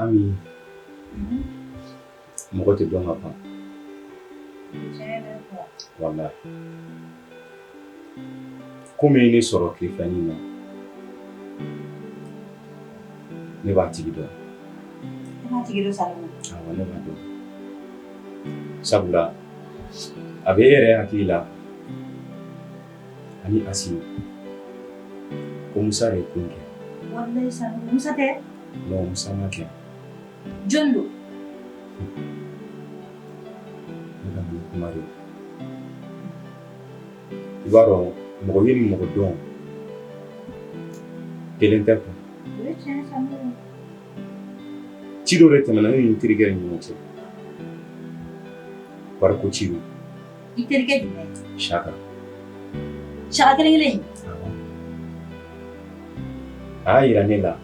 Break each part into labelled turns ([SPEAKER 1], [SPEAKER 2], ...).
[SPEAKER 1] Ami, mɔgɔ tɛ dɔn ka ban. Walahi. Ko min ye ne sɔrɔ tile filanin na, ne b'a tigi dɔn.
[SPEAKER 2] I b'a tigi dɔn Sanogo?
[SPEAKER 1] Awɔ, ne b'a dɔn. Sabula a bɛ e yɛrɛ hakili la ani Asimi ko Musa de ye ko in kɛ.
[SPEAKER 2] Walayi Sanogo, Musa tɛ?
[SPEAKER 1] Non, Musa m'a kɛ.
[SPEAKER 2] Jɔn don?
[SPEAKER 1] Ne ka nin kuma de i b'a dɔn, mɔgɔ ye ni mɔgɔ dɔn kelen tɛ quoi.
[SPEAKER 2] O ye tiɲɛ ye Sanogo.
[SPEAKER 1] Ci dɔ de tɛmɛna ne ni n terikɛ ni ɲɔgɔn cɛ, wariko ci don.
[SPEAKER 2] I terikɛ jumɛn?
[SPEAKER 1] Saka.
[SPEAKER 2] Saka kelen kelen in?
[SPEAKER 1] A y'a yira ne la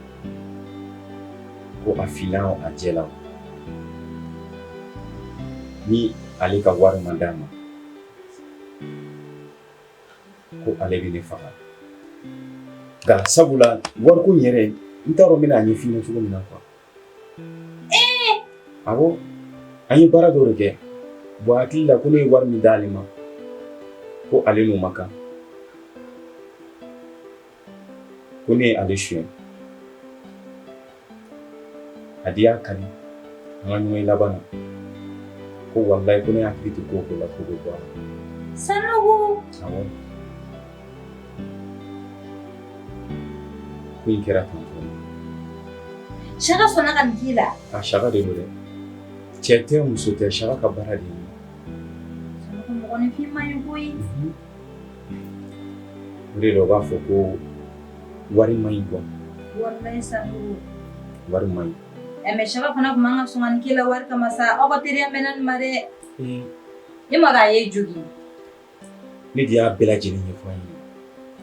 [SPEAKER 1] ko a finna o, a jɛla o, ni ale ka wari ma d'a ma, ko ale bɛ ne faga. Nka sabula wariko in yɛrɛ, n t'a dɔn n bɛna a ɲɛf'i ɲɛna cogo min na quoi. Awɔ, an ye baara dɔ de kɛ. Bon, hakili la ko ne ye wari min d'ale ma, ko ale n'o ma kan, ko ne ye ale suɲɛ. A di y'a kali an ka ɲɔgɔn ye laban na ko walayi, ko ne hakili tɛ ko o ko la, ko bɛ bɔ a la.
[SPEAKER 2] Sanogo!
[SPEAKER 1] Awɔ, ko in kɛra tan tɔ.
[SPEAKER 2] Saka sɔnna ka nin k'i la?
[SPEAKER 1] A Saka de don dɛ, cɛ tɛ, muso tɛ, Saka ka baara de ye.
[SPEAKER 2] Sanogo, mɔgɔninfin man ɲi koyi.
[SPEAKER 1] O de la u b'a fɔ ko wari man ɲi quoi.
[SPEAKER 2] Walayi Sanogo.
[SPEAKER 1] Wari man ɲi.
[SPEAKER 2] Ɛ mais Saka fana tun man ka sɔn ka nin k'i la wari kama sa. Aw ka teriya mɛnna nin ma dɛ. I ma dɔn a ye jogin.
[SPEAKER 1] Ne de y'a bɛɛ lajɛlen ɲɛfɔ a ɲɛna.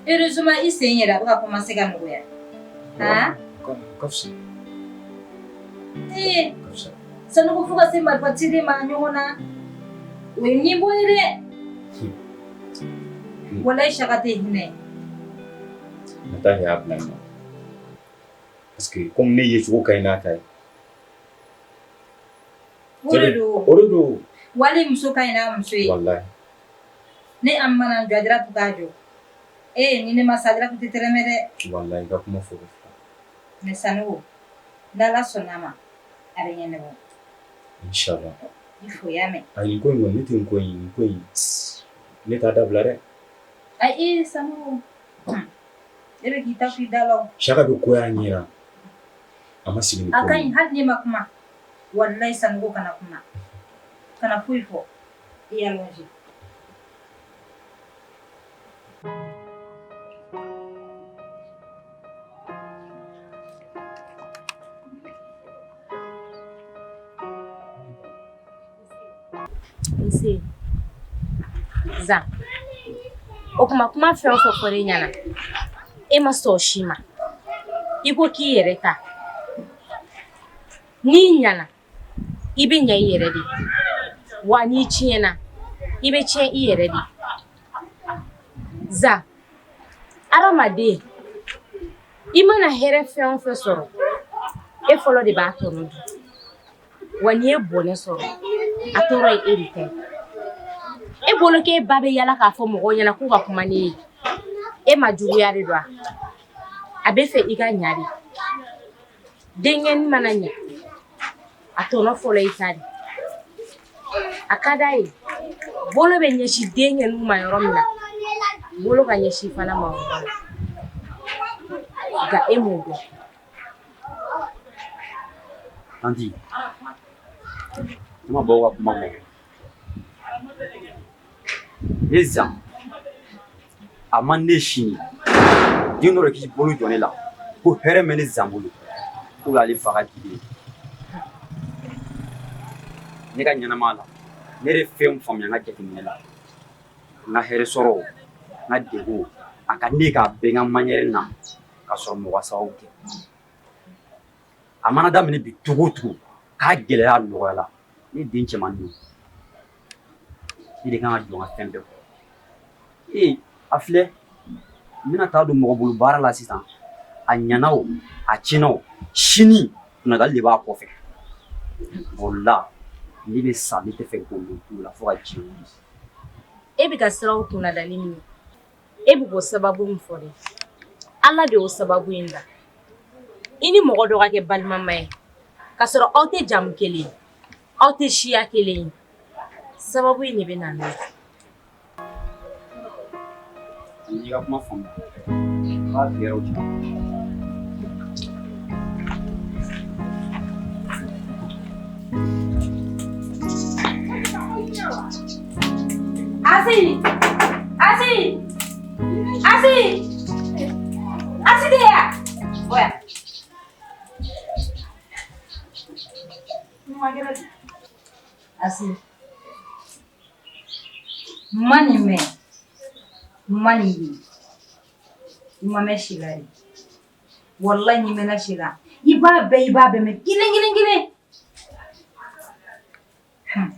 [SPEAKER 2] Heureusement, i sen yɛrɛ a bɛ ka commencer ka nɔgɔya. Han?
[SPEAKER 1] O ka fisa.
[SPEAKER 2] Ee!
[SPEAKER 1] Ka fisa.
[SPEAKER 2] Sanogo, fo ka se marifa cili ma ɲɔgɔn na. O ye nin bɔ ye dɛ. Walayi, Saka tɛ hinɛ.
[SPEAKER 1] Nata de y'a bila n na. Parce que comme ne ye cogo ka ɲi n'a ta ye.
[SPEAKER 2] O de don.
[SPEAKER 1] O de don.
[SPEAKER 2] Wali muso ka ɲi n'a muso ye.
[SPEAKER 1] Walayi.
[SPEAKER 2] Ne an mana jɔ, Ajaratu k'a jɔ. Ee, ni ne ma sa, Ajaratu tɛ tɛrɛmɛ dɛ.
[SPEAKER 1] Walayi, i ka kuma fɔ ko fila.
[SPEAKER 2] Mais Sanogo, n'Ala sɔnna ma, a bɛ ɲɛnabɔ.
[SPEAKER 1] Inchallah.
[SPEAKER 2] I fo y'a mɛn.
[SPEAKER 1] Ayi, nin ko in kɔni, ne tɛ nin ko in, nin ko in, ne t'a dabila dɛ.
[SPEAKER 2] Ayi, Sanogo. E bɛ k'i ta f'i da la o.
[SPEAKER 1] Saka bɛ ko y'a ɲɛna. A ma sigi ni
[SPEAKER 2] A
[SPEAKER 1] ko
[SPEAKER 2] ka
[SPEAKER 1] min
[SPEAKER 2] ɲi, hali n'i ma kuma. Walayi Sanogo, kana kuma. Kana foyi fɔ. I allongé.
[SPEAKER 3] Nse Zan, o kuma, kuma fɛn o fɛn fɔra e ɲɛna, e ma sɔn o si ma. I ko k'i yɛrɛ ta. N'i ɲana, i bɛ ɲɛ i yɛrɛ de, wa n'i tiɲɛna, i bɛ tiɲɛ i yɛrɛ de. Zan, adamaden, i mana hɛrɛ fɛn o fɛn sɔrɔ, e fɔlɔ de b'a tɔnɔ dun. Wa n'i ye bɔnɛ sɔrɔ, a tɔɔrɔ ye e de ta ye. E bolo k'e ba bɛ yala k'a fɔ mɔgɔw ɲɛna k'u ka kuma ne ye, e ma juguya de don wa? A bɛ fɛ i ka ɲa de. Denkɛnin mana ɲa, a tɔnɔ fɔlɔ i ta de. A ka d'a ye bolo bɛ ɲɛsin denkɛninw ma yɔrɔ min na, bolo ka ɲɛsin fana ma o yɔrɔ la. Nka e m'o dɔn.
[SPEAKER 4] Tanti, ne ma baw ka kuma mɛn. Ne Zan, a man ne sini den dɔ de k'i bolo jɔ ne la ko hɛrɛ bɛ ne Zan bolo, k'o y'ale fa ka di ye. Ne ka ɲɛnamaya la, ne yɛrɛ fɛn faamuya n ka jateminɛ la, n ka hɛrɛ sɔrɔ, n ka degun, a ka ne k'a bɛn n ka manière na ka sɔrɔ mɔgɔ sababu tɛ. A mana daminɛ bi cogo o cogo, k'a gɛlɛya nɔgɔya la, ne den cɛmannin ne de kan ka jɔ n ka fɛn bɛɛ kɔrɔ. Ee, a filɛ, n bɛna taa don mɔgɔ bolo baara la sisan. A ɲɛna o, a tiɲɛna o, sini Kunnadali de b'a kɔfɛ. O la ne bɛ sa, ne tɛ fɛ k'o mɛn tulo la fo ka diɲɛ wuli.
[SPEAKER 3] E bɛ ka siran o kunnadali min ɲɛ, e bɛ k'o sababu min fɔ dɛ, Ala de y'o sababu in da. I ni mɔgɔ dɔ ka kɛ balimama ye, k'a sɔrɔ aw tɛ jamu kelen ye, aw tɛ siya kelen ye. Sababu in de bɛ na n'o ye.
[SPEAKER 4] N y'i ka kuma faamu. N b'a fɛɛrɛw tigɛ.
[SPEAKER 2] Asi! Asi! Asi! Asi de ya! Bɔ yan. Asi. N ma nin mɛn, n ma nin ye. I ma mɛn si la de. Walayi n'i mɛnna si la, i b'a bɛɛ mɛn kelen kelen kelen.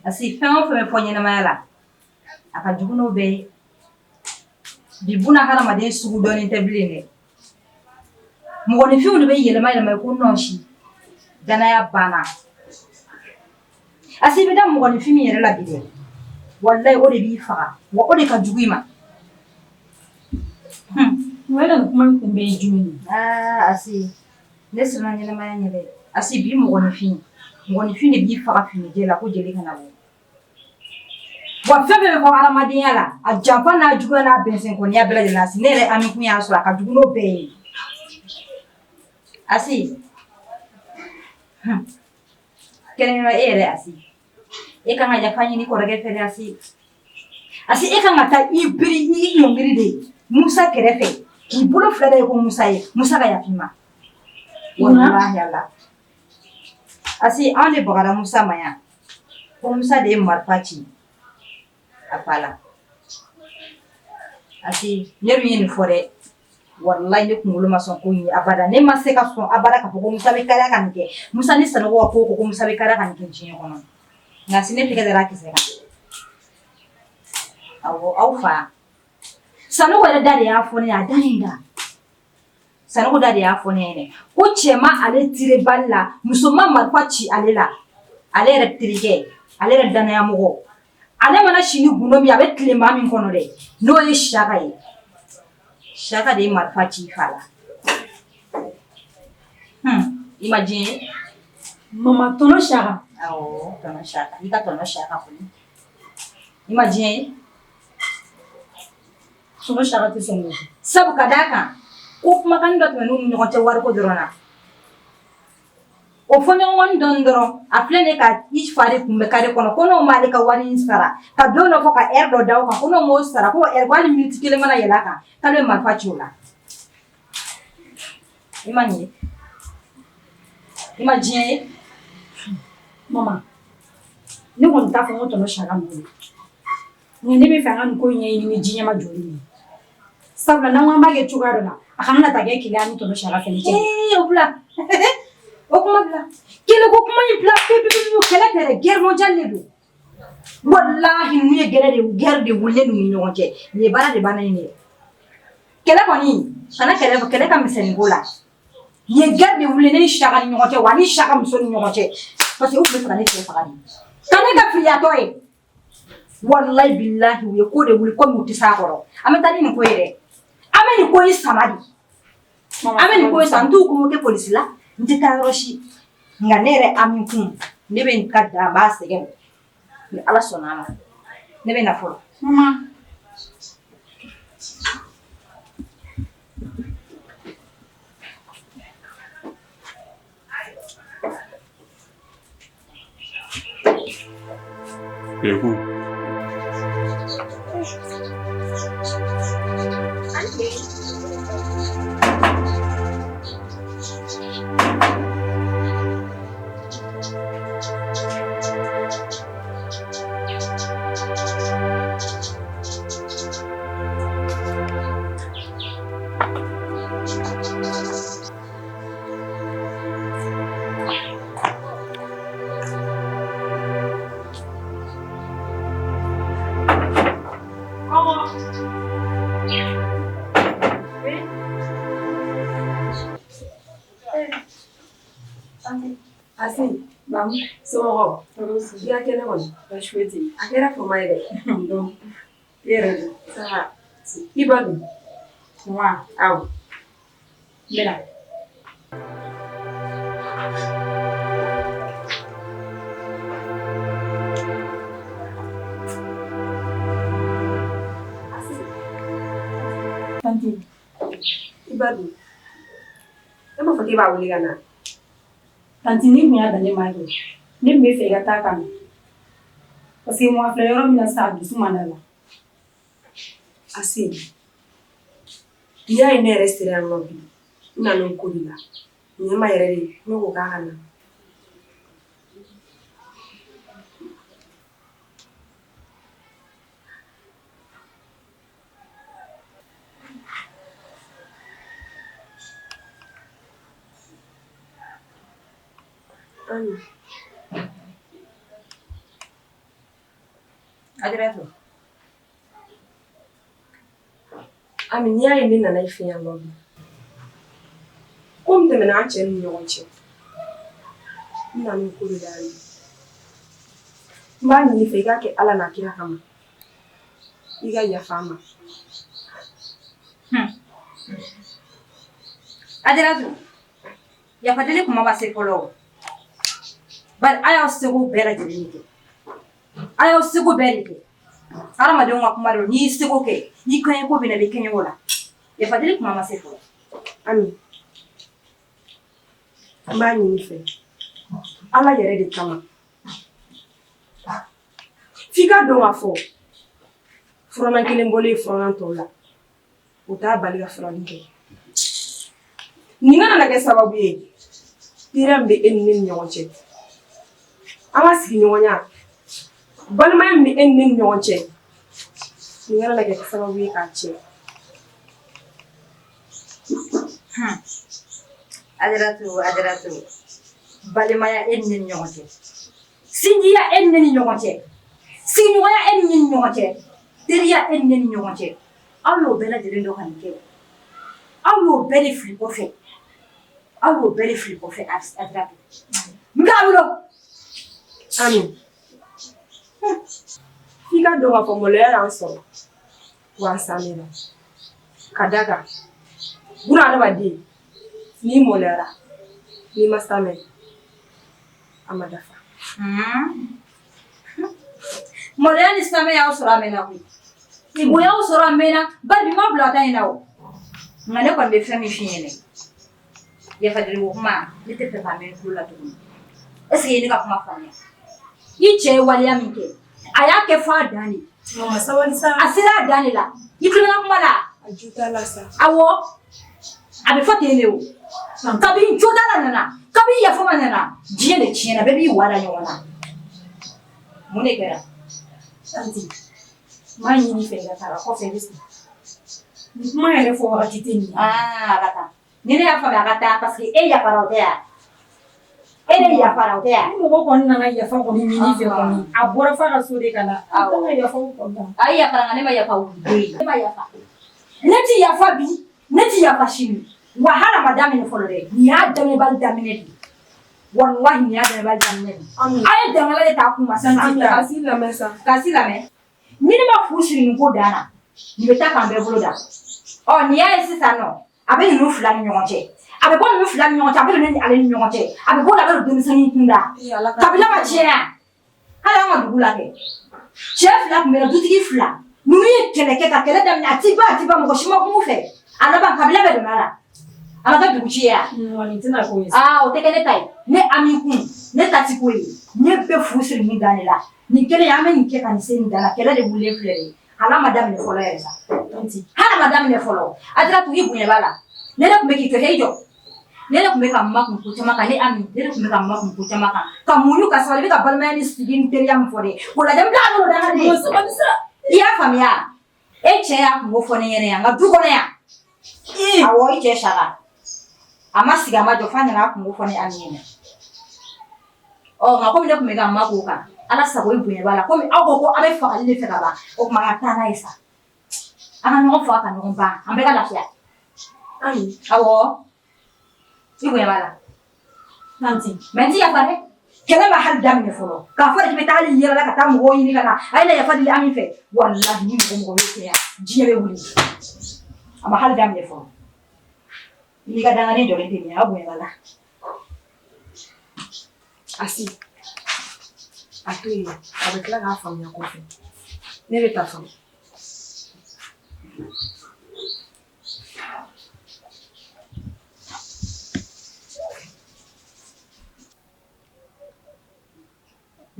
[SPEAKER 2] Asi, fɛn o fɛn bɛ fɔ ɲɛnamaya la, a ka jugu n'o bɛɛ ye. Bi buna hadamaden sugu dɔnnen tɛ bilen dɛ. Mɔgɔninfinw de bɛ yɛlɛma yɛlɛma i ko nɔsi. Danaya banna. Asi, i bɛ da mɔgɔninfin min yɛrɛ la bi dɛ, walayi o de b'i faga, wa o de ka jugu i ma.
[SPEAKER 5] Wa e ka nin kuma in kun bɛɛ ye jumɛn ye?
[SPEAKER 2] Aa Asi, ne siranna ɲɛnamaya ɲɛ dɛ. Asi, bi mɔgɔninfin, mɔgɔninfin de b'i faga finijɛ la ko jeli kana bɔ. Wa fɛn fɛn bɛ fɔ hadamadenya la, a janfa n'a juguya n'a bɛnsɛnkɔniya bɛɛ lajɛlen, Asi, ne yɛrɛ Ami kun y'a sɔrɔ a ka jugu n'o bɛɛ ye. Asi, kɛrɛnkɛrɛnnenya e yɛrɛ Asi, e kan ka yafa ɲini kɔrɔkɛ fɛ dɛ Asi. Asi, e kan ka taa i biri i ɲɔngiri de Musa kɛrɛfɛ k'i bolo fila da i ko Musa ye, Musa ka yafa i ma. Walahi Ala. Asi, anw de bagara Musa ma yan ko Musa de ye marifa ci a fa la. Asi, ne dun ye nin fɔ dɛ, walayi ne kunkolo ma sɔn ko in ye abada. Ne ma se ka sɔn abada k'a fɔ ko Musa bɛ kariya ka nin kɛ. Musa ni Sanogo ka ko ko Musa bɛ kariya ka nin kɛ diɲɛ kɔnɔ. Nka Asi, ne tɛgɛ dara a kisɛ kan. Awɔ, aw fa. Sanogo yɛrɛ da de y'a fɔ ne ye, a da nin da. Sanogo da de y'a fɔ ne ɲɛnɛ ko cɛ ma ale tire balle la, muso ma marifa ci ale la. Ale yɛrɛ terikɛ, ale yɛrɛ danayamɔgɔ. Ale mana si ni gundo min ye, a bɛ tile maa min kɔnɔ dɛ, n'o ye Siyaka ye. Siyaka de ye marifa ci i fa la. I ma diɲɛ ye?
[SPEAKER 5] Mama, tɔnɔ Siyaka.
[SPEAKER 2] Awɔ, tɔnɔ Siyaka. I ka tɔnɔ Siyaka kɔni. I ma diɲɛ ye?
[SPEAKER 5] Tɔnɔ Siyaka tɛ sɔn k'o kɛ.
[SPEAKER 2] Sabu ka d'a kan, ko kumakan dɔ tɛmɛn'u ni ɲɔgɔn cɛ wariko dɔrɔn na. O fɔɲɔgɔnkɔni dɔɔni dɔrɔn, a filɛ nin ye ka i fa de kun bɛ carré kɔnɔ ko n'o m'ale ka wari in sara, ka don dɔ fɔ ka heure dɔ da o kan, ko n'o m'o sara, ko heure ko hali minute kelen mana yɛlɛ a kan, k'ale bɛ marifa ci o la. I ma nin ye? I ma diɲɛ ye?
[SPEAKER 5] Mama, ne kɔni t'a fɔ ko tɔnɔ Siyaka nɔ don. Nka ne bɛ fɛ an ka nin ko in ɲɛɲini ni ji ɲɛma jɔlen ye. Sabula n'an ko an b'a kɛ cogoya dɔ la, a kana na taa kɛ keleya ni tɔnɔ Siyaka fɛnɛ cɛ.
[SPEAKER 2] Ee, o bila. O kuma bila. Kɛlɛ ko kuma in bila pewu pewu pewu. Kɛlɛ tɛ dɛ, guerre mondiale de don. Walahi ninnu ye guerre de guerre de wulilen n'u ni ɲɔgɔn cɛ. Nin ye baara de banna ye nin ye. Kɛlɛ kɔni, kana kɛlɛ kɛlɛ ka misɛn nin ko la. Nin ye guerre de wulilen ne ni Siyaka ni ɲɔgɔn cɛ, wa ni Siyaka muso ni ɲɔgɔn cɛ. Parce que u tun bɛ fɛ ka ne cɛ faga de. Ka ne kɛ filiyatɔ ye. Walayi bilahi u ye ko de wuli komi u tɛ s'a kɔrɔ. An bɛ taa ni nin ko ye dɛ. An bɛ nin ko in sama de. An bɛ nin ko in sama, n t'u convoqué polisi la, n tɛ taa yɔrɔ si. Nka ne yɛrɛ Ami kun, ne bɛ n ka da n b'a sɛgɛn. Ni Ala sɔnna a ma. Ne bɛ na fɔlɔ.
[SPEAKER 5] Mama.
[SPEAKER 6] Eku. Bamu, somɔgɔw? I ka kɛnɛ kɔni? Baasi foyi tɛ yen. A kɛra fama ye dɛ. I yɛrɛ dun? Ça va. I ba dun?
[SPEAKER 5] Wa.
[SPEAKER 6] Awɔ.
[SPEAKER 5] N bɛ na.
[SPEAKER 6] Tanti, i ba dun? E m'a fɔ k'e b'a wele ka na.
[SPEAKER 5] Tanti ni kun y'a dan ne m'a kɛ. Ne tun bɛ fɛ i ka taa ka na. Parce que mɔgɔ filɛ yɔrɔ min na sisan a dusu man d'a la.
[SPEAKER 6] Asi, n'i y'a ye ne yɛrɛ sera yan nɔ bi, n nana o ko de la. Ɲɛma yɛrɛ de, ne ko k'a ka na. Ami.
[SPEAKER 2] Ajaratu.
[SPEAKER 6] Ami, n'i y'a ye ne nana i fɛ yan nɔ bi, ko min tɛmɛna an cɛ ni ɲɔgɔn cɛ, n nana o ko de la yan. N b'a ɲini i fɛ i k'a kɛ Ala n'a kira kama. I ka yafa n ma.
[SPEAKER 2] Ajaratu, yafadeli kuma ma se fɔlɔ o. Bari a y'aw seko bɛɛ lajɛlen de kɛ. A y'aw seko bɛɛ de kɛ. Hadamadenw ka kuma de don, n'i y'i seko kɛ, n'i kɛɲɛ ko bɛ na i bɛ kɛɲɛ o la. Yafadeli kuma ma se fɔlɔ.
[SPEAKER 6] Ami, n b'a ɲini i fɛ Ala yɛrɛ de kama. F'i ka dɔn k'a fɔ furannan kelen bɔlen furannan tɔw la, o t'a bali ka furanni kɛ. Nin kana na kɛ sababu ye teriya min bɛ e ni ne ni ɲɔgɔn cɛ, an ka sigiɲɔgɔnya, balimaya min bɛ e ni ne ni ɲɔgɔn cɛ, nin kana na kɛ sababu ye k'a tiɲɛ.
[SPEAKER 2] Ajaratu, Ajaratu, balimaya e ni ne ni ɲɔgɔn cɛ, sinjiya e ni ne ni ɲɔgɔn cɛ, sigiɲɔgɔnya e ni ne ni ɲɔgɔn cɛ, teriya e ni ne ni ɲɔgɔn cɛ, aw y'o bɛɛ lajɛlen dɔn ka nin kɛ. Aw y'o bɛɛ de fili kɔfɛ. Aw y'o bɛɛ de fili kɔfɛ, Ajaratu. N k'a wolo.
[SPEAKER 6] Ami, f'i ka dɔn k'a fɔ maloya y'an sɔrɔ wa an sanera ka da kan buna adamaden n'i maloyara n'i ma samɛ a ma dafa.
[SPEAKER 2] Maloya ni samɛ y'aw sɔrɔ a mɛnna koyi. O y'aw sɔrɔ a mɛnna, bari bi ma bila ta in na o. Nka ne kɔni bɛ fɛn min f'i ɲɛna, yafadeli ko kuma, ne tɛ fɛ k'a mɛn i tulo la tuguni. Est ce que i ye ne ka kuma faamuya? I cɛ ye waleya min kɛ, a y'a kɛ f'a dan de.
[SPEAKER 5] Mama sabali sa.
[SPEAKER 2] A sera a dan de la. I tulo bɛ n ka kuma la?
[SPEAKER 6] A ju t'a la sa.
[SPEAKER 2] Awɔ, a bɛ fɔ ten de o. Kabini jo t'a la nana, kabini yafama nana, diɲɛ de tiɲɛna, bɛɛ b'i wa da ɲɔgɔn na. Mun de kɛra?
[SPEAKER 5] Tanti, n b'a ɲini i fɛ i ka taa kɔfɛ i bɛ segin. Nin kuma yɛrɛ fɔ wagati tɛ nin ye.
[SPEAKER 2] Aa, a ka taa. Ni ne y'a faamuya a ka taa parce que e yafara o tɛ yan. E de yafara o tɛ yan.
[SPEAKER 5] Ni mɔgɔ kɔni nana yafa kɔni ɲini i fɛ kɔni, a bɔra f'a ka so de ka na. An kan ka yafa o kɔni na.
[SPEAKER 2] A ye yafara nka ne ma yafa o den. Ne ma yafa. Ne ti yafa bi, ne ti yafa sini. Wa hali a ma daminɛ fɔlɔ dɛ. Nin y'a daminɛbali daminɛ de ye. Walahi nin y'a daminɛbali daminɛ de ye. A ye dangala de ta a kun ma sisan.
[SPEAKER 6] Ami, a si lamɛn sa.
[SPEAKER 2] K'a si lamɛn. Ni ne ma fu siri nin ko dan na, nin bɛ taa k'an bɛɛ bolo da. Ɔ nin y'a ye sisan nɔ, a bɛ ninnu fila ni ɲɔgɔn cɛ. A bɛ bɔ ninnu fila ni ɲɔgɔn cɛ, a bɛ don ne ni ale ni ɲɔgɔn cɛ. A bɛ bɔ o la, a bɛ don denmisɛnninw kun da. Kabila ma tiɲɛ yan. Hali an ka dugu la kɛ. Cɛ fila tun bɛ yen, dutigi fila. Ninnu ye kɛlɛ kɛ ka kɛlɛ daminɛ, a ti ban, a ti ban, mɔgɔ si ma kuma u fɛ. A laban kabila bɛɛ donna a la. A ma kɛ dugu ci ye wa?
[SPEAKER 5] Nin tɛna k'o ye.
[SPEAKER 2] Aa, o tɛ kɛ ne ta ye. Ne Ami kun, ne ta ti k'o ye. Ne bɛ fu siri nin dan de la. Nin kelen an bɛ nin kɛ ka nin se nin dan na, kɛlɛ de wulilen filɛ nin ye. Hali a ma daminɛ fɔlɔ yɛrɛ sa. Hali a ma daminɛ fɔlɔ. Ajaratu, i bonya b'a la. Ne de tun bɛ k'i to, i jɔ. Ne de tun bɛ ka makun ko caman kan, ne Ami, ne de tun bɛ ka makun ko caman kan. Ka muɲu ka sabali, i bɛ ka balimaya ni sigi ni teriya min fɔ dɛ. O lajɛ, n bila ka n'o danga de. I y'a faamuya? E cɛ y'a kungo fɔ ne ɲɛna yan, nka du kɔnɔ yan. Awɔ, i cɛ sara. A ma sigi, a ma jɔ, f'a nana a kungo fɔ ne Ami ɲɛna. Ɔ nka komi ne tun bɛ ka makun o kan, Ala sago i bonya b'a la. Komi aw ko ko aw bɛ fagali de fɛ ka ban, o tuma an ka taa n'a ye sa. An ka ɲɔgɔn faga ka ɲɔgɔn ban, an bɛɛ ka lafiya.
[SPEAKER 6] Ami.
[SPEAKER 2] Awɔ. I bonya b'a la.
[SPEAKER 5] Tanti.
[SPEAKER 2] Mais n ti yafa dɛ. Kɛlɛ ma hali daminɛ fɔlɔ. K'a fɔ de k'i bɛ taa hali yɛlɛ la ka taa mɔgɔw ɲini ka na. A ye na yafa deli Ami fɛ. Walahi ni mɔgɔ mɔgɔ y'o kɛ yan, diɲɛ bɛ wuli. A ma hali daminɛ fɔlɔ. I n'i ka dangaden jɔlen tɛ nin ye, a bonya b'a la.
[SPEAKER 6] Asi, a to yen, a bɛ tila k'a faamuya kɔfɛ. Ne bɛ taa fɔlɔ.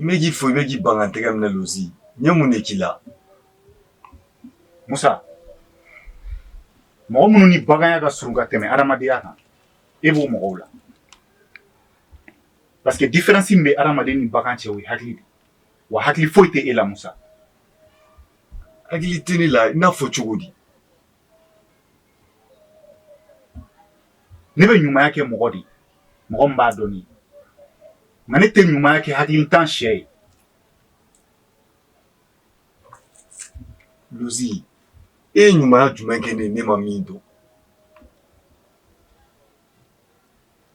[SPEAKER 7] N bɛ k'i fo i bɛ k'i ban ka n tɛgɛ minɛ Lozi n ye mun de k'i la
[SPEAKER 8] Musa mɔgɔ minnu ni baganya ka surun ka tɛmɛ adamadenya kan e b'o mɔgɔw la parce que différence min bɛ adamaden ni bagan cɛ o ye hakili de wa hakili foyi tɛ e la Musa
[SPEAKER 7] hakili tɛ ne la i n'a fɔ cogo di
[SPEAKER 8] Ne bɛ ɲumanya kɛ mɔgɔ de ye mɔgɔ min b'a dɔn ne ye nka ne tɛ ɲumanya kɛ hakilintan sɛ ye
[SPEAKER 7] Lozi e ye ɲumanya jumɛn kɛ ne ye ne ma min dɔn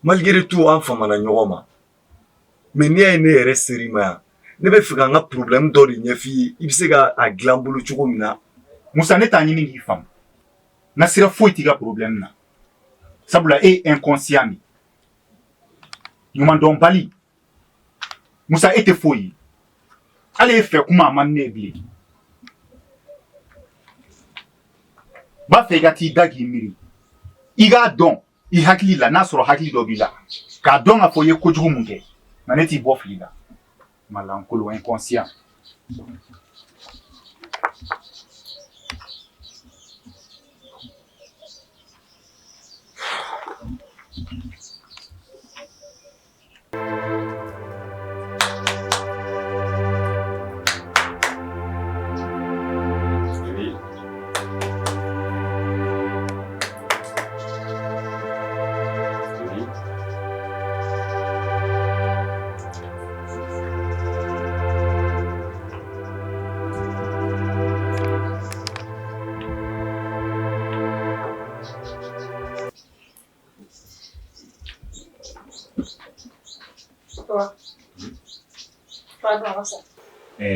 [SPEAKER 7] malgré tout an famana ɲɔgɔn ma mais n'i y'a ye ne yɛrɛ ser'i ma yan ne bɛ fɛ ka n ka problème dɔ de ɲɛf'i ye i bɛ se ka a dilan n bolo cogo min na
[SPEAKER 8] Musa ne t'a ɲini k'i faamu n ka sira foyi t'i ka problème na sabula e ye inconscient de ye ɲumandɔnbali Musa e tɛ foyi ye hali e fɛ kuma a man di ne ye bilen n b'a fɛ i ka t'i da k'i miiri i k'a dɔn i hakili la n'a sɔrɔ hakili dɔ b'i la k'a dɔn k'a fɔ i ye kojugu mun kɛ nka ne t'i bɔ fili la malankolon inconscient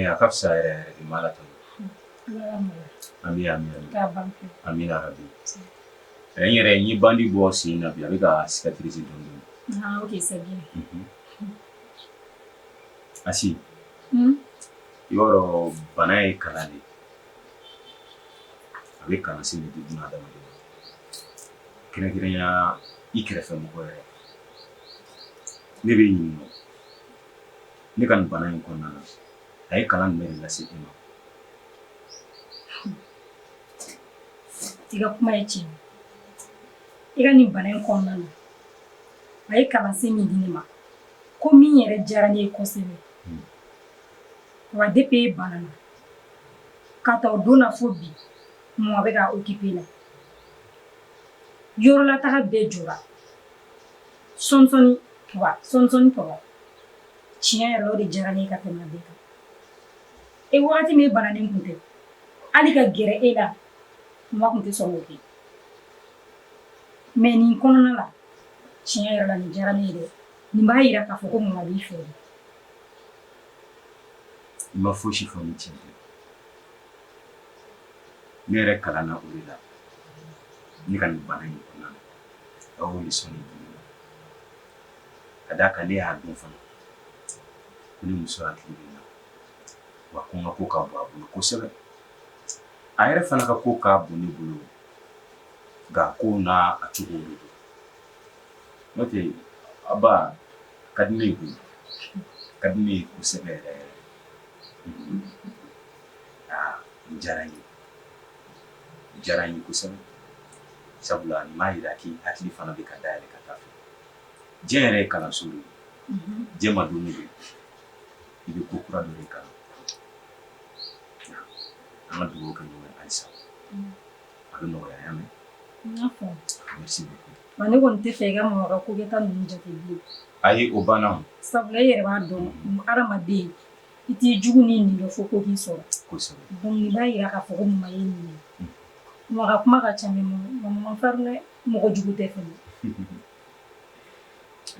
[SPEAKER 1] A ka fisa yɛrɛ yɛrɛ de ma la tanu. Ami ami ami. Amina rabi. N yɛrɛ n ye bandi bɔ sen na bi a bɛ ka cicatriser dɔɔnin dɔɔnin.
[SPEAKER 5] Ah, ok, c'est bien.
[SPEAKER 1] Asi. I b'a dɔn bana ye kalan de ye. A bɛ kalansen de di buna adamaden ma. Kɛrɛnkɛrɛnya i kɛrɛfɛ mɔgɔ yɛrɛ. Ne b'i ɲininka. Ne ka nin bana in kɔnɔna na, a ye kalan jumɛn de lase e ma?
[SPEAKER 5] I ka kuma ye tiɲɛ ye. I ka nin bana in kɔnɔna na, a ye kalansen min di ne ma, ko min yɛrɛ diyara ne ye kosɛbɛ. Wa depuis e banana, ka ta o don na fo bi, mɔgɔ bɛ ka occuper la. Yɔrɔlataga bɛɛ jɔra. Sɔɔni papa, sɔɔni papa. Tiɲɛ yɛrɛ la o de diyara ne ye ka tɛmɛ a bɛɛ kan. E wagati min e bananen tun tɛ, hali ka gɛrɛ e la, mama tun tɛ sɔn k'o kɛ. Mais nin kɔnɔna la, tiɲɛ yɛrɛ la nin diyara ne ye dɛ. Nin b'a jira k'a fɔ ko mama b'i fɛ de.
[SPEAKER 1] I ma fosi fɔ ni tiɲɛ tɛ. Ne yɛrɛ kalanna o de la. Ne ka nin bana in kɔnɔna na. A y'o leçon de di ne ma. Ka d'a kan ne y'a dɔn fana ko ne muso hakili bɛ n na. Wa ko n ka ko ka bon a bolo kosɛbɛ. A yɛrɛ fana ka ko ka bon ne bolo. Nka ko n'a a cogo de don. N'o tɛ a ba a ka di ne ye koyi. A ka di ne ye kosɛbɛ yɛrɛ yɛrɛ. Aa nin diyara n ye. Nin diyara n ye kosɛbɛ. Sabula nin b'a jira k'i hakili fana bɛ ka dayɛlɛ ka taa fɛ. Diɲɛ yɛrɛ ye kalanso de ye. Diɲɛ ma don o don i bɛ ko kura dɔ de kalan. An ka dugawu kɛ ɲɔgɔn ye halisa. A bɛ nɔgɔya i y'a mɛn?
[SPEAKER 5] N y'a faamu.
[SPEAKER 1] Merci beaucoup.
[SPEAKER 5] Wa ne kɔni tɛ fɛ i ka mama ka ko kɛta ninnu jate bilen.
[SPEAKER 1] Ayi o banna o.
[SPEAKER 5] Sabula e yɛrɛ b'a dɔn hadamaden i t'i jugu n'i nin dɔn fo ko k'i sɔrɔ.
[SPEAKER 1] Kosɛbɛ.
[SPEAKER 5] Donc nin b'a jira k'a fɔ ko mama y'i nin ye. Mama ka kuma ka ca mais mama man farin dɛ mɔgɔ jugu tɛ fɛnɛ.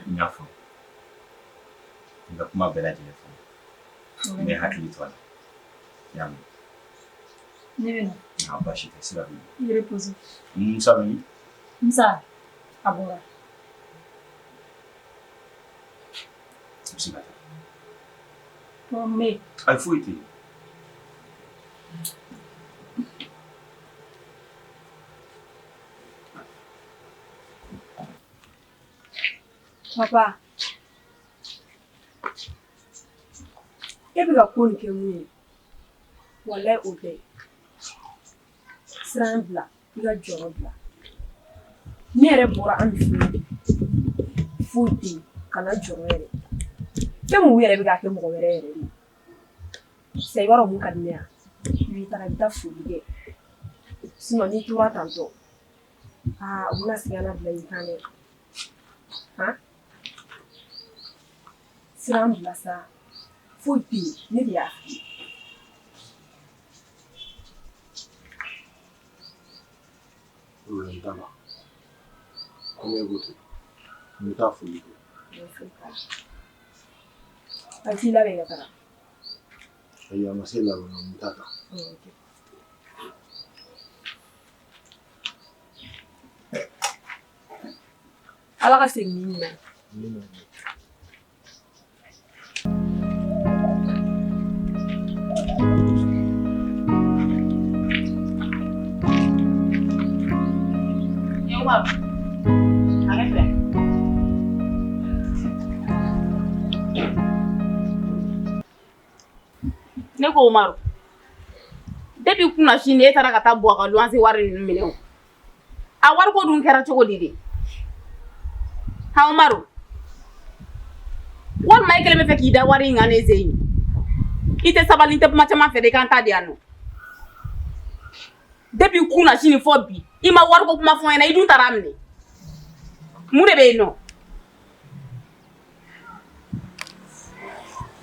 [SPEAKER 1] N y'a faamu. I ka kuma bɛɛ lajɛlen fɔ n bɛ hakili to a la. I y'a mɛn?
[SPEAKER 5] Ne bɛ na.
[SPEAKER 1] Nka baasi tɛ, sira b'i
[SPEAKER 5] I reposer.
[SPEAKER 1] Musa bɛ min?
[SPEAKER 5] Musa, a bɔra.
[SPEAKER 1] I bɛ se ka taa.
[SPEAKER 5] Bon, mun bɛ yen?
[SPEAKER 1] Ayi, foyi tɛ yen.
[SPEAKER 6] Papa, e bɛ ka ko nin kɛ mun ye walayi o tɛ siran bila i ka jɔrɔ bila ne yɛrɛ bɔra an fɛ yen bi foyi tɛ yen kana jɔrɔ yɛrɛ fɛn mun yɛrɛ bɛ k'a kɛ mɔgɔ wɛrɛ yɛrɛ de ye sisan i b'a dɔn mun ka di ne ye i b'i taga i bɛ taa foli kɛ sinon n'i tora tantɔ aa u bɛna segin ka na bila i kan dɛ han siran bila sa foyi tɛ yen ne de y'a f'i ye.
[SPEAKER 9] Problème t'a la. Komi e ko ten, n bɛ taa foli kɛ.
[SPEAKER 6] A t'i labɛn ka taga.
[SPEAKER 9] Ayi, a ma se labɛn na, n bɛ taa ta.
[SPEAKER 6] Ala ka segin n'i ɲuman ye.
[SPEAKER 9] Amina.
[SPEAKER 3] Ne ko Umaru depuis kunasini e taara ka taa Buwa ka luwanse wari ninnu minɛ o a wariko dun kɛra cogo di de ha Umaru walima e kelen bɛ fɛ k'i da wari in kan ne sen i tɛ sabali n tɛ kuma caman fɛ de i ka n ta di yan nɔ depuis kunasini fɔ bi i ma wariko kuma fɔ n ɲɛna i dun taara a minɛ mun de bɛ yen nɔ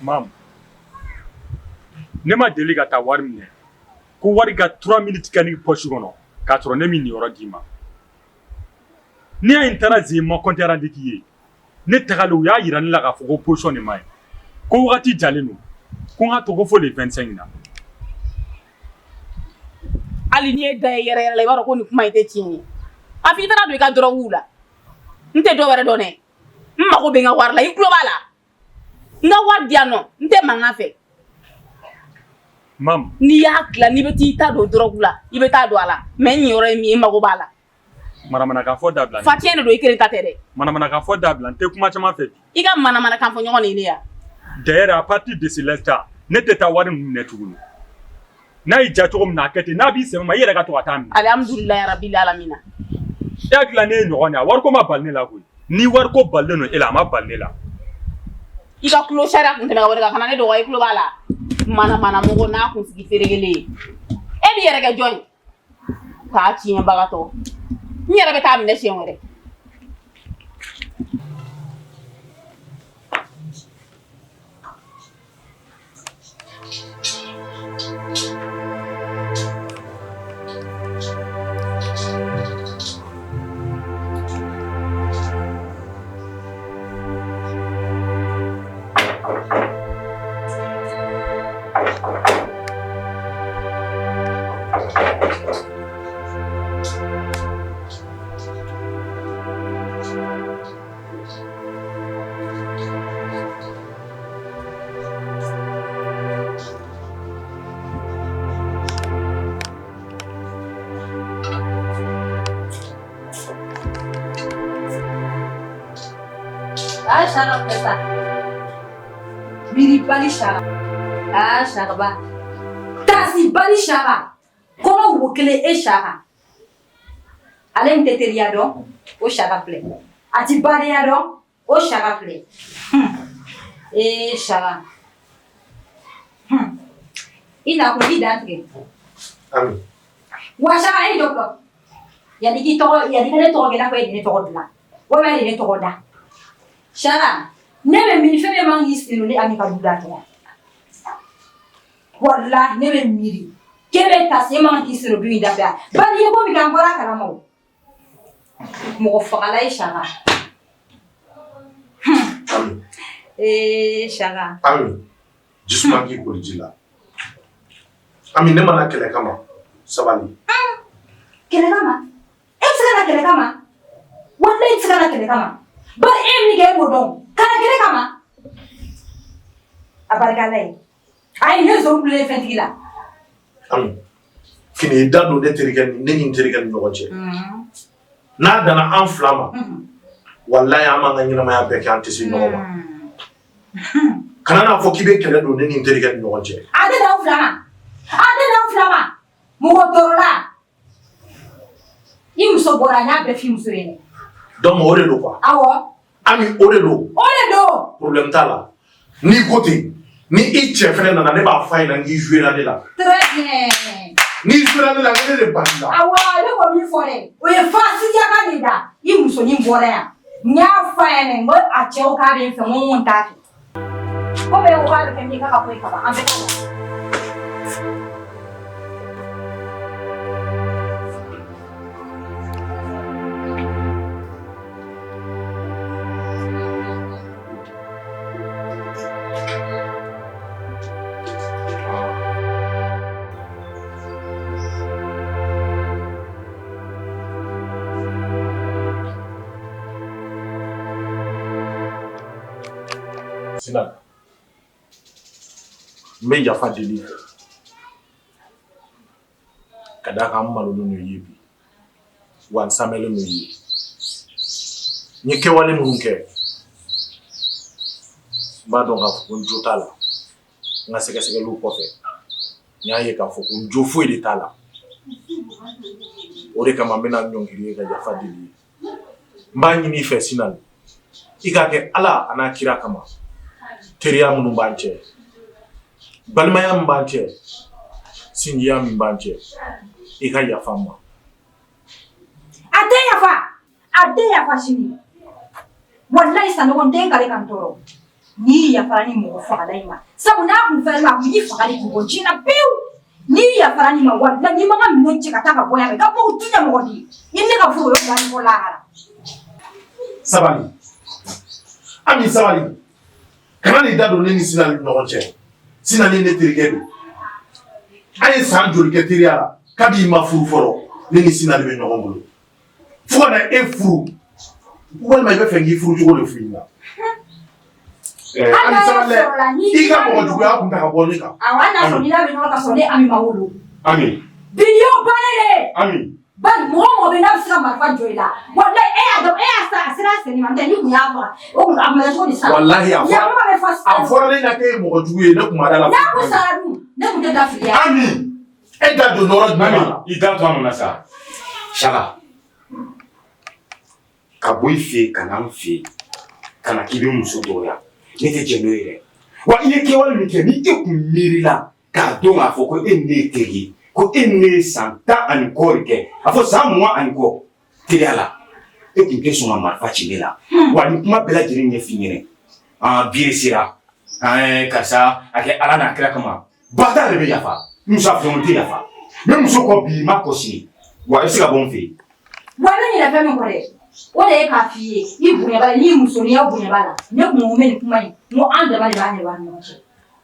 [SPEAKER 10] Mamu ne ma deli ka taa wari minɛ ko wari ka 3 minutes kɛ ne poche kɔnɔ k'a sɔrɔ ne m'i niyɔrɔ d'i ma n'i y'a ye n taara zen ma compte rendu k'i ye ne tagalen u y'a yira ne la k'a fɔ ko position de ma ɲi ko wagati jalen don ko n ka to ko fo le 25 na
[SPEAKER 3] hali n'i ye da ye yɛrɛ yɛrɛ la i b'a dɔn ko nin kuma in tɛ tiɲɛ ye a fɔ i taara don i ka dɔrɔguw la n tɛ dɔ wɛrɛ dɔn dɛ n mago bɛ n ka wari la i tulo b'a la n ka wari di yan nɔ n tɛ mankan fɛ
[SPEAKER 10] Mamu
[SPEAKER 3] n'i y'a tila n'i bɛ t'i ta don dɔrɔgu la i bɛ taa don a la mais n niyɔrɔ ye min ye n mago b'a la
[SPEAKER 10] manamanakan fɔ dabila
[SPEAKER 3] facɛn de don i kelen ta tɛ dɛ
[SPEAKER 10] manamanakan fɔ dabila n tɛ kuma caman fɛ bi
[SPEAKER 3] i ka manamanakan fɔ ɲɔgɔn de ye ne ya
[SPEAKER 10] d'ailleurs à partir de ce l'instant ne tɛ taa wari ninnu minɛ tuguni n'a y'i diya cogo min na a kɛ ten n'a b'i sɛbɛ ma i yɛrɛ ka to ka taa minɛ
[SPEAKER 3] alihamudulilayi rabili alamina
[SPEAKER 10] e hakili la ne ye ɲɔgɔn de ye wariko ma bali ne la koyi ni wariko balilen don e la a ma bali ne la
[SPEAKER 3] i ka kulo sariya kun tɛmɛ ka wari kan kana ne dɔgɔ i tulo b'a la manamana mɔgɔ n'a kunsigi ferekelen ye e b'i yɛrɛ kɛ jɔn ye k'a tiɲɛbagatɔ n yɛrɛ bɛ taa minɛ siɲɛ wɛrɛ
[SPEAKER 2] Aa sara filɛ sa miiribali sara aa saraba tasibali sara kɔnɔ wo kelen e sara ale in tɛ teriya dɔn o sara filɛ a ti badenya dɔn o sara filɛ ee sara i na ko i dan tigɛ wa sara e jɔ fɔlɔ yanni k'i tɔgɔ yanni ka ne tɔgɔ kɛ i n'a fɔ e de ne tɔgɔ dilan walima e de ne tɔgɔ da sara ne bɛ miiri fɛn min man k'i sen don ne Ami ka du da fɛ walahi ne bɛ miiri k'e bɛ taa se e man k'i sen don du in da fɛ bari i ye ko min kɛ an bɔra a kalama o mɔgɔ fagala ye sara Ee Saka.
[SPEAKER 11] Ami, jisuma k'i koli ji la. Ami, ne ma na kɛlɛ kama. Sabali.
[SPEAKER 2] Kɛlɛ kama? E bɛ se ka na kɛlɛ kama? Walayi i tɛ se ka na kɛlɛ kama. Bari e ye min kɛ e b'o dɔn. Ka na kɛlɛ kama. A barika Ala ye. Ayi ne zon bilen fɛntigi la.
[SPEAKER 11] Ami, kan'i da don ne terikɛ ni ne ni n terikɛ ni ɲɔgɔn cɛ. N'a danna an fila ma, walayi an b'an ka ɲɛnamaya bɛɛ kɛ an tɛ se ɲɔgɔn ma. Kana n'a fɔ k'i bɛ kɛlɛ don ne ni n terikɛ ni ɲɔgɔn cɛ.
[SPEAKER 2] A tɛ dan aw fila ma. A tɛ dan aw fila ma. Mɔgɔ tɔɔrɔla. I muso bɔra n y'a bɛɛ f'i muso ye.
[SPEAKER 11] Donc o de don quoi.
[SPEAKER 2] Awɔ.
[SPEAKER 11] Ami o de don.
[SPEAKER 2] O de don.
[SPEAKER 11] Problème t'a la. N'i ko ten, ni i cɛ fɛnɛ nana ne b'a f'a ɲɛna k'i joué la ne la.
[SPEAKER 2] Très bien.
[SPEAKER 11] N'i joué la ne la, ne de banni la.
[SPEAKER 2] Awɔ, ne k'o min fɔ dɛ, o ye fasiya de da. I musonin bɔra yan. N y'a f'a ɲɛna n ko a cɛw k'a bɛ n fɛ n ko n t'a fɛ. Ko bɛɛ ko k'a bɛ kɛ min ye k'a ka bɔ yen ka ban an bɛɛ ka taa.
[SPEAKER 11] Sina n bɛ yafa deli i fɛ ka d'a kan n malolen don i ye bi wa n samɛlen don i ye n ye kɛwale minnu kɛ n b'a dɔn k'a fɔ ko n jo t'a la n ka sɛgɛsɛgɛliw kɔfɛ n y'a ye k'a fɔ ko n jo foyi de t'a la o de kama n bɛna n ɲɔngiri ye ka yafa deli ye n b'a ɲini i fɛ Sinali i k'a kɛ Ala an'a kira kama teriya minnu b'an cɛ balimaya min b'an cɛ sinjiya min b'an cɛ i ka yafa n ma.
[SPEAKER 2] A tɛ yafa a tɛ yafa sini walayi Sanogo n tɛ n kali ka n tɔɔrɔ n'i yafara nin mɔgɔ fagala in ma sabu n'a kun fɛrɛ la a kun y'i faga de k'i bɔ diɲɛ na pewu n'i yafara nin ma walayi n'i ma n ka minɛn cɛ ka taa ka bɔ yan i ka bɔ tu ɲɛ mɔgɔ di i ne ka furu o ye bila ni fɔ lahara.
[SPEAKER 11] Sabali Ami sabali kana n'i da don ne ni Sinali ni ɲɔgɔn cɛ Sinali ne terikɛ don an ye san joli kɛ teriya la kabi i ma furu fɔlɔ ne ni Sinali bɛ ɲɔgɔn bolo fo ka na e furu walima i bɛ fɛ k'i furu cogo de f'i ɲɛna. Ami sabali dɛ i ka mɔgɔ juguya kun ta ka bɔ ne kan.
[SPEAKER 2] Awɔ hali n'a sɔrɔ n'i n'a bɛ ɲɔgɔn kan sɔrɔ ne Ami ma wolo.
[SPEAKER 10] Ami.
[SPEAKER 2] Bi y'o bannen de ye.
[SPEAKER 10] Ami.
[SPEAKER 2] Bari mɔgɔ o mɔgɔ bɛ n'a bɛ se ka marifa jɔ i la walayi e y'a dɔn e y'a sa a sera a senni ma n'o tɛ n'i kun y'a faga o kun a kun bɛ kɛ cogo di sisan.
[SPEAKER 11] Walahi a fɔra
[SPEAKER 2] Yakuma bɛ fɔ sisan.
[SPEAKER 11] a fɔra ne ɲɛna k'e ye mɔgɔ jugu ye ne kun ma da la.
[SPEAKER 2] N'a kun sara dun ne kun tɛ da fili ya.
[SPEAKER 11] Ami e da don yɔrɔ jumɛn la.
[SPEAKER 1] I da to a nɔ na sa. Saka ka bɔ i fɛ yen ka na n fɛ yen ka na k'i bɛ muso dɔgɔya ne tɛ jɛn n'o ye dɛ wa i ye kɛwale min kɛ ni e kun miirila k'a dɔn k'a fɔ ko e ni ne ye teri ye ko e ni ne ye san 10 ani kɔ de kɛ a fɔ san 20 ani kɔ teriya la e kun tɛ sɔn ka marifa ci ne la wa ni kuma bɛɛ lajɛlen ɲɛf'i ɲɛna aa bi de sera karisa a kɛ ala n'a kira kama ba ta de bɛ yafa muso a fɛn tɛ yafa n bɛ muso kɔ bi n b'a kɔ sini wa i bɛ se ka bɔ n fɛ yen.
[SPEAKER 2] Wa ne ɲinɛ fɛn min kɔ dɛ o de ye k'a f'i ye i bonya b'a la n'i musoninya bonya b'a la ne kun ko n bɛ nin kuma in n ko an dama de b'a ɲɛbɔ an ni ɲɔgɔn cɛ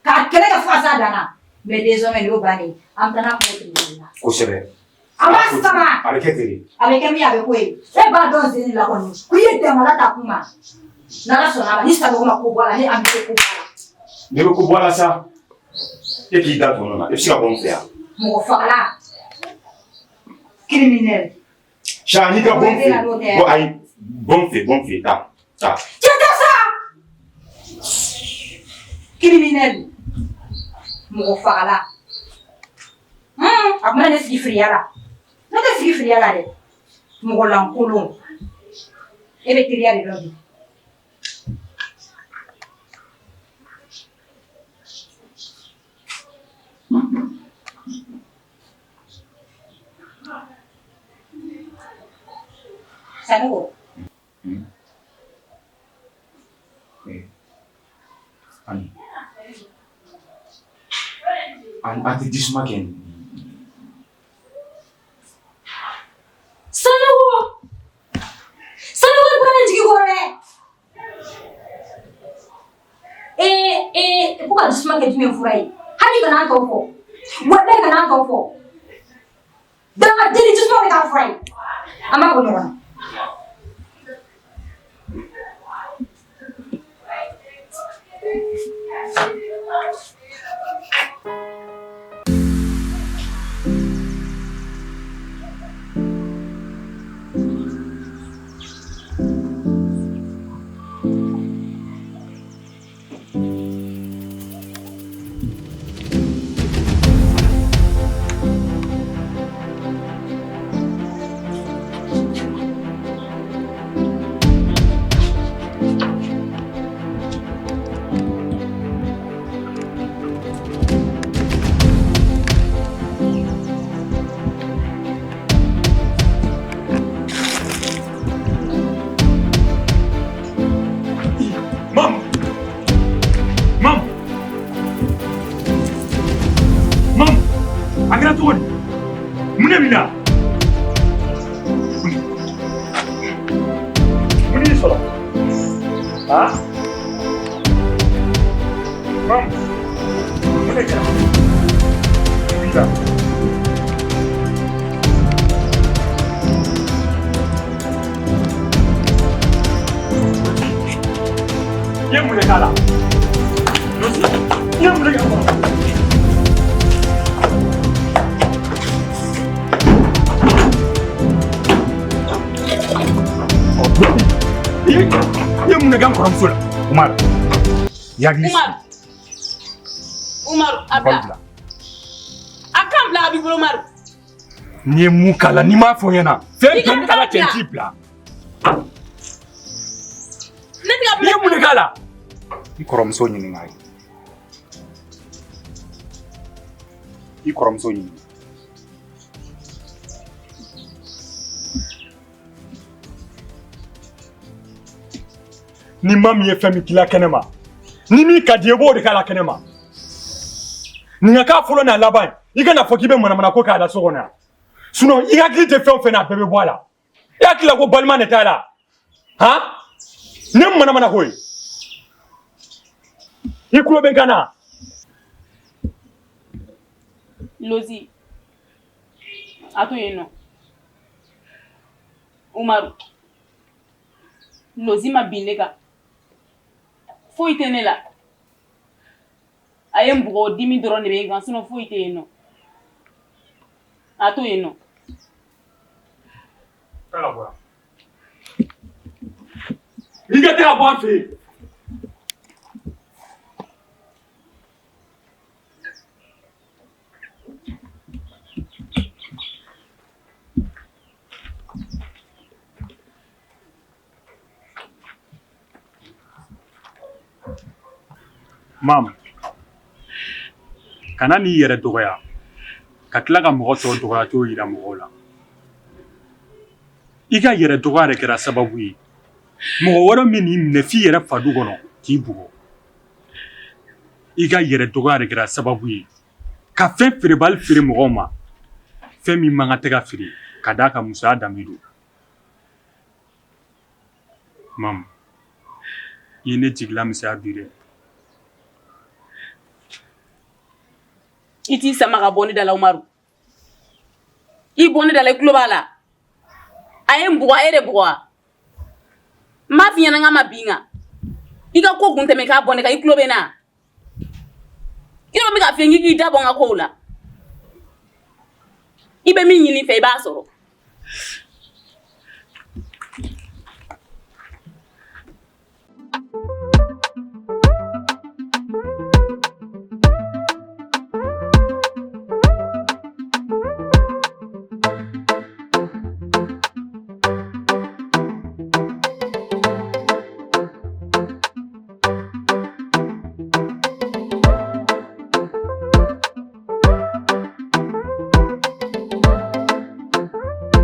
[SPEAKER 2] k'a kɛlɛ kɛ fo ka s'a dan na mais désormais nin y'o bannen ye an bɛ taa n'a kuma ye tribunal la.
[SPEAKER 1] Kosɛbɛ.
[SPEAKER 2] A b'a sama.
[SPEAKER 1] A bɛ kɛ ten de.
[SPEAKER 2] A bɛ kɛ min ye a bɛ k'o ye e b'a dɔn sen de la kɔni ko i ye dɛmɛla ta kun ma n'Ala sɔnna a ma ni Sanogo ma ko bɔ a la ne Ami tɛ ko bɔ a la.
[SPEAKER 1] Ne bɛ ko bɔ a la sa e k'i da don na i bɛ se ka bɔ n fɛ yan.
[SPEAKER 2] Mɔgɔ fagala criminel.
[SPEAKER 1] Sa n'i ka bɔ n fɛ yen bɔ ayi bɔ n fɛ bɔ n fɛ taa taa.
[SPEAKER 2] Cɛ tɛ sa criminel mɔgɔ fagala. A tun bɛ ne sigi firiya la ne tɛ sigi firiya la dɛ mɔgɔ lankolon e bɛ teriya de dɔn bi. Sanogo.
[SPEAKER 1] Ami an tɛ jisuma kɛ nin.
[SPEAKER 2] Sanogo! Sanogo i bɔra ne jigi kɔrɔ dɛ! jisuma kɛ jumɛn fura ye? Hali kana tɔ fɔ. Walayi kana tɔ fɔ. Dangaden ni jisuma bɛ k'a fura ye. An b'a bɔ ɲɔgɔn na.
[SPEAKER 10] Mam! Mam! Mam! A kɛra cogo di? Mun de b'i la? Mun de y'i sɔrɔ? Ha? Mam! Mun de kɛra? Mun b'i la? I ye mun de k'a la? I ye mun de k'a la? I ye mun de kɛ n kɔrɔmuso la?
[SPEAKER 8] Umaru, i hakili sigi.
[SPEAKER 12] Umaru, Umaru, a bila. A kan bila a b'i bolo Umaru.
[SPEAKER 10] N'i ye mun k'a la n'i m'a fɔ n ɲɛna fɛn bɛɛ ni Ala cɛ n t'i bila.
[SPEAKER 12] Ne tɛ ka
[SPEAKER 10] I ye mun de k'a la?
[SPEAKER 8] I kɔrɔmuso ɲininka ye. I kɔrɔmuso ɲininka.
[SPEAKER 10] Ni maa min ye fɛn min k'i la kɛnɛ ma, ni min ka di i ye, i b'o de k'a la kɛnɛ ma. Nin ka k'a fɔlɔ n'a laban ye, i kana fɔ k'i bɛ manamanako k'a la so kɔnɔ yan. Sinon i hakili tɛ fɛn o fɛn na, a bɛɛ bɛ bɔ a la. I hakili la ko balima de t'a la. Han? Ne manamanako ye. I tulo bɛ n kan na.
[SPEAKER 12] Lozi, a to yen nɔ. Umaru, Lozi ma bin ne kan. Foyi tɛ ne la. A ye n bugɔ, o dimi dɔrɔn de bɛ n kan, sinon foyi tɛ yen nɔ. A to yen nɔ.
[SPEAKER 10] Taa ka bɔ yan. I ka taa ka bɔ an fɛ yen. Mam, kana n'i yɛrɛ dɔgɔya ka tila ka mɔgɔ tɔw dɔgɔya t'o yira mɔgɔw la. I ka yɛrɛ dɔgɔya de kɛra sababu ye mɔgɔ wɛrɛ min n'i minɛ f'i yɛrɛ fa du kɔnɔ k'i bugɔ. I ka yɛrɛ dɔgɔya de kɛra sababu ye ka fɛn feerebali feere mɔgɔw ma, fɛn min man kan tɛ ka feere ka d'a kan musoya danbe don. Mam, i ye ne jigila misɛnya bi dɛ.
[SPEAKER 12] I t'i sama ka bɔ ne da la Umaru. I bɔ ne da la, i tulo b'a la. A ye n bugɔ, a ye de bugɔ wa? N m'a f'i ɲɛna n k'a ma bin n kan. I ka ko kun tɛmɛ k'a bɔ ne kan, i tulo bɛ n na. I bɛ k'a f'i ye k'i da bɔ n ka kow la. I bɛ min ɲini n fɛ, i b'a sɔrɔ.